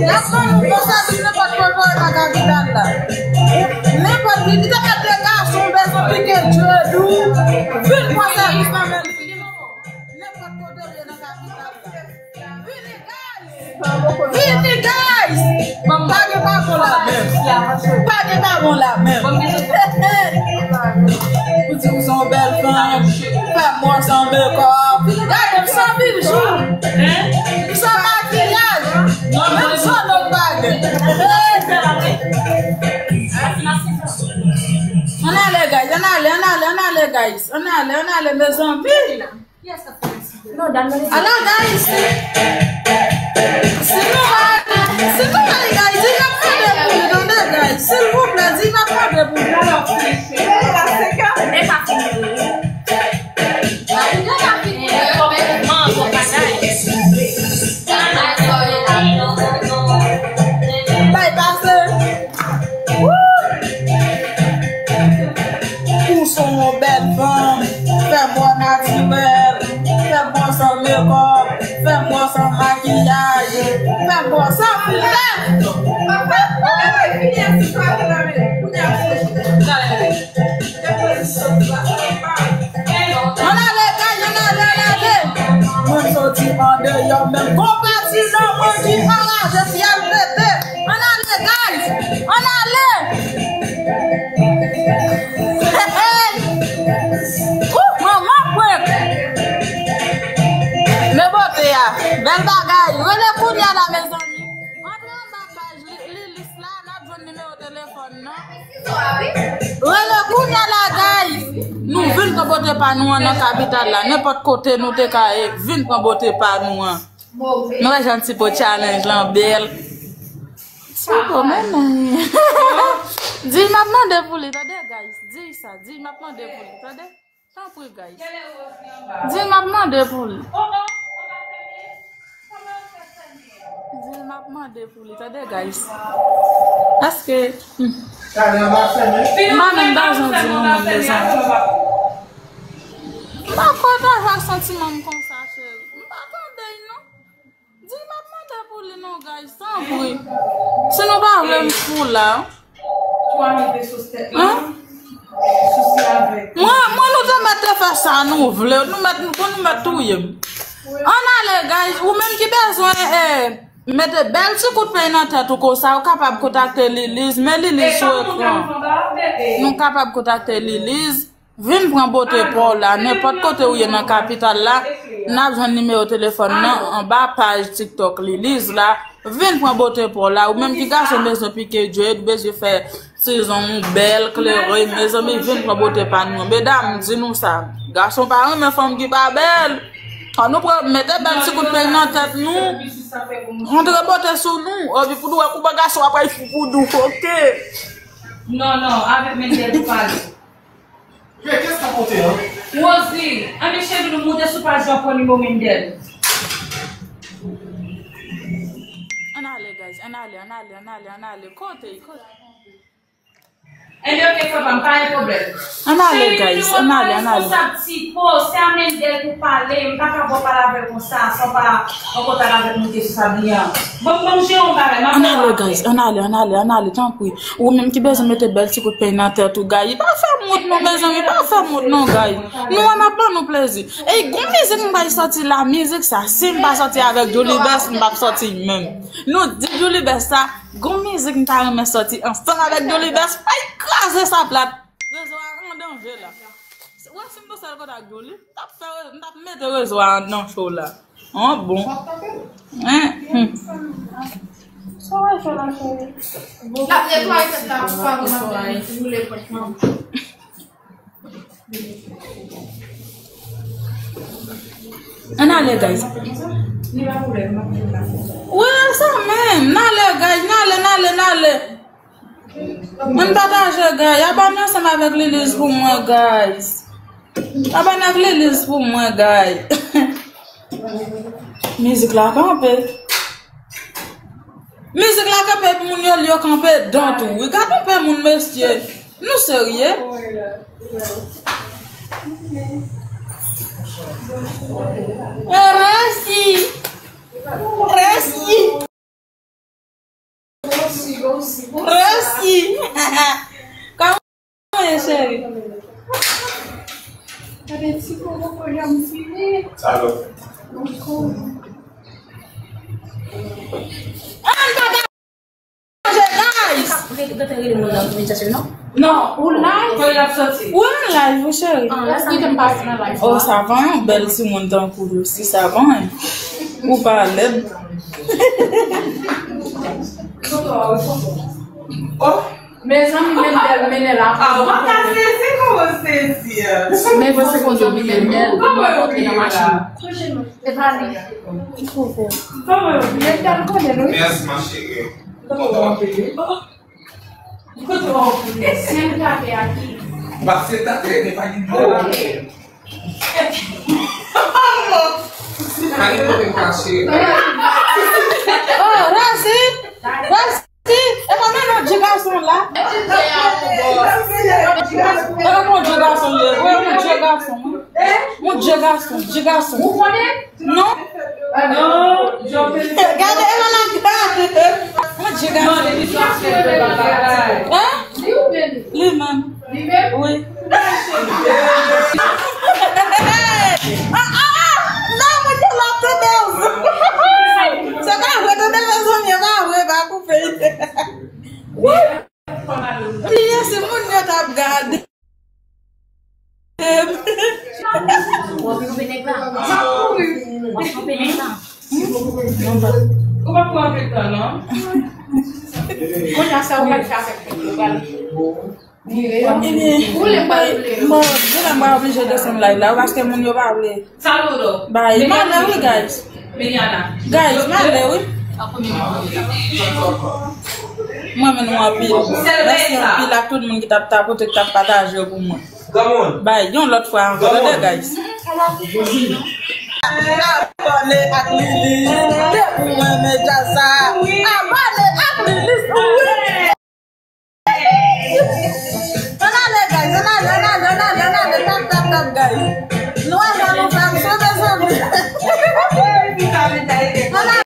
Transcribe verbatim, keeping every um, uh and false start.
Y ap ban nou bon sèvis nenpòt kote w ye nan kapital la. Nenpòt ki te mèt de gason bezwen pike djòd ou, vin pran sèvis nan men li. Nenpòt kote w ye nan kapital la. Vini, guys! Vini, guys! Pa gen pa bon la menm. Pa gen pa bon la menm. Ou di ou se yon bèl fanm. Fè m wè w san mekòp. Gade m san bijou. M san makiyaj. Menm zòn ou pa gen. Ann ale, guys. Ann ale, ann ale, ann ale, guys. Ann ale, ann ale, mezanmi. Alò, guys, si nou bay, si nou bay, guys, di m ap mande pou li, tande, guys, silvouplè, di m ap mande pou li. Bay pase. Ou se yon bèl fanm, fè m wè w natirèl, fè m wè w san mekòp, fè m wè w san makiyaj, fè m wè w san filtè. Ann ale, guys, ann ale, ann ale. Mwen soti andeyò menm. Gon pati nan mwen ki anraje syèl pete. Ann ale, guys. Ann ale. Hey, hey. Ouh, manman prank. Men bote a. Bèl bagay. Rele kounye a la, mezanmi. Antre anba paj li, li lis la, n ap jwenn nimewo telefòn nan. Rele kounye a la, guys. Nou vin pran bote pa nou an nan kapital la. Nenpòt kote nou te ka ye, vin pran bote pa nou an. Nou wè jan ti po challenge lan bèl. Ti po, men non. Di m ap mande pou li, tande, guys. Di sa, di m ap mande pou li, tande. Tanpri, guys. Di m ap mande pou li. Di m ap mande pou li, tande, guys. Paske, hmm. M pa menm bezwen di nou menm, mezanmi. M pa kontan jwe ak santiman m konsa, cheri. M pa tande l, non. Di m ap mande pou li non, guys, tanpri. Si nou pa vle m fou la. Hein? Mwen, mwen nou te mèt te fè sa nou vle. Nou mèt, nou mèt touye m. Ann ale, guys. Ou menm ki bezwen, eh, Mete bèl ti kout peny nan tèt ou konsa, ou kapab kontakte Liliz, men Liliz sou ekran. Nou kapab kontakte Liliz. Vin pran bote pa w la, nenpòt kote ou ye nan kapital la, n ap jwenn nimewo telefòn nan anba paj TikTok Liliz la. Vin pran bote pa w la, ou menm ki gason bezwen pike dread, ou bezwen fè ti zong ou bèl, klere, mezanmi, vin pran bote pa nou. Medam, m di nou sa, gason pa renmen fanm ki pa bèl. An nou pran, mete bèl ti kout peny nan tèt nou. Montre bote sou nou. Epi pou nou wè kouman gason ap fè pou nou, oke? Non, non, avèk Mendel ou pale. Men kès k ap monte an? Rosie, ann men cheri nou monte sou paj la pran nimewo Mendel. Ann ale, guys, ann ale, ann ale, ann ale, ann ale. Kote, kote? Enben, oke, papa, m pa gen pwoblèm. Ann ale, guys, ann ale, ann ale. Cheri nou, responsab ti po, se a Mendel pou pale, m pa ka ba w pale avè l konsa, san w pa an kontak avèk moun ki sou Sablian. Bon, bon, m jere yon bagay, m ap... Ann ale, guys, ann ale, ann ale, ann ale, tanpri. Ou menm ki bezwen mete bèl ti kout peny nan tèt ou, guys. Pa fè m wont non, mezanmi, pa fè m wont non, guys. Nou wè n ap ban nou plezi. Ey, gon mizik m bay sòti la, mizik sa, si m pa sòti avèk Jolly Best, m p ap sòti menm. Nou di Jolly Best sa, gon mizik m ta renmen sòti ansanm avèk Jolly Best, fè l kraze sa plat. Rezo a an danje la. Wè si m te sèl kontak Jolly, m t ap fè, m t ap mete rezo a nan cho la. An bon. Hein? Hmm. Sa w al fè la, cheri? L ap netwaye tèt la pou pa vin ap boule pòt lan. Ann ale, guys. Wi, sa menm. N ale, guys. N ale, n ale, n ale. Ann pataje, guys. Abòne ansanm avèk Liliz pou mwen, guys. Abòne ak Liliz pou mwen, guys. Mizik la kanpe. Mizik la kanpe, epi moun yo, yo kanpe dan tou. Wi, gad yon pè moun, mesye. Nou serye? Resi! Resi! Resi! Kòman w ye, cheri? Gade ti koko jan m fini. Sa lòt. Ann pataje, guys! Ou te, ou te rele moun nan pou vin chèche l, non? Non, ou live? Kòman l ap sòti? Wi, m live, wi, cheri. Ah, lè sa m te pase nan live. Oh, sa va, yon bèl timoun tankou Rosie, sa va. Ou pa lèd. Oh, mezanmi, Mendel mennen la. Ah, mwen ta sezi, kòman sezi a? Men se konsa, Mendel, mwen kontre nan machin. Se pa li. Ki kouvè? Mendel konnen, wi. Mèsi, ma chérie. Kote w ap peye? Kote w ap peye? Sèl tate a ki. Ba, se tate, men pa gen dlo. Pa gen pwoblèm, ma chérie. Oh, Rosie! Rosie! E pa menm yon dye gason la. E pa yon dye gason li ye. Wi, yon dye gason. Yon dye gason, dye gason. Ou konnen? Non. Gade, e pa la gade. Yon dye gason. Hein? Li menm. Li menm? Wi. Ah, ah, ah! Non, mwen te la tandans. Se pa vre, tande mezanmi, e pa vre, pa koupe. Wi. Pliye si moun yo t ap gade. W ap koupe nèg la. W ap koupe nèg la. Ou pa pran anpil tan, non. Kounye a sa ou pral fè avèk moun yo, pral. Ebyen, mwen, mwen, mwen oblije desann live la, paske moun yo pa vle. Saludo. Bay, m ale wi, guys. Guys, m ale wi. Mwen renmen nou anpil. Mèsi anpil ak tout moun ki t ap tapote, ki t ap pataje yo pou mwen. Bay, yon lòt fwa ankò, tande, guys. Abòne ak Lili, depi w renmen djaz sa, abòne ak Lili, wi. Ann ale, guys, ann ale, ann ale, ann ale, ann ale, tap, tap, tap, guys. Nou wè jan nou fè m sou, mezanmi.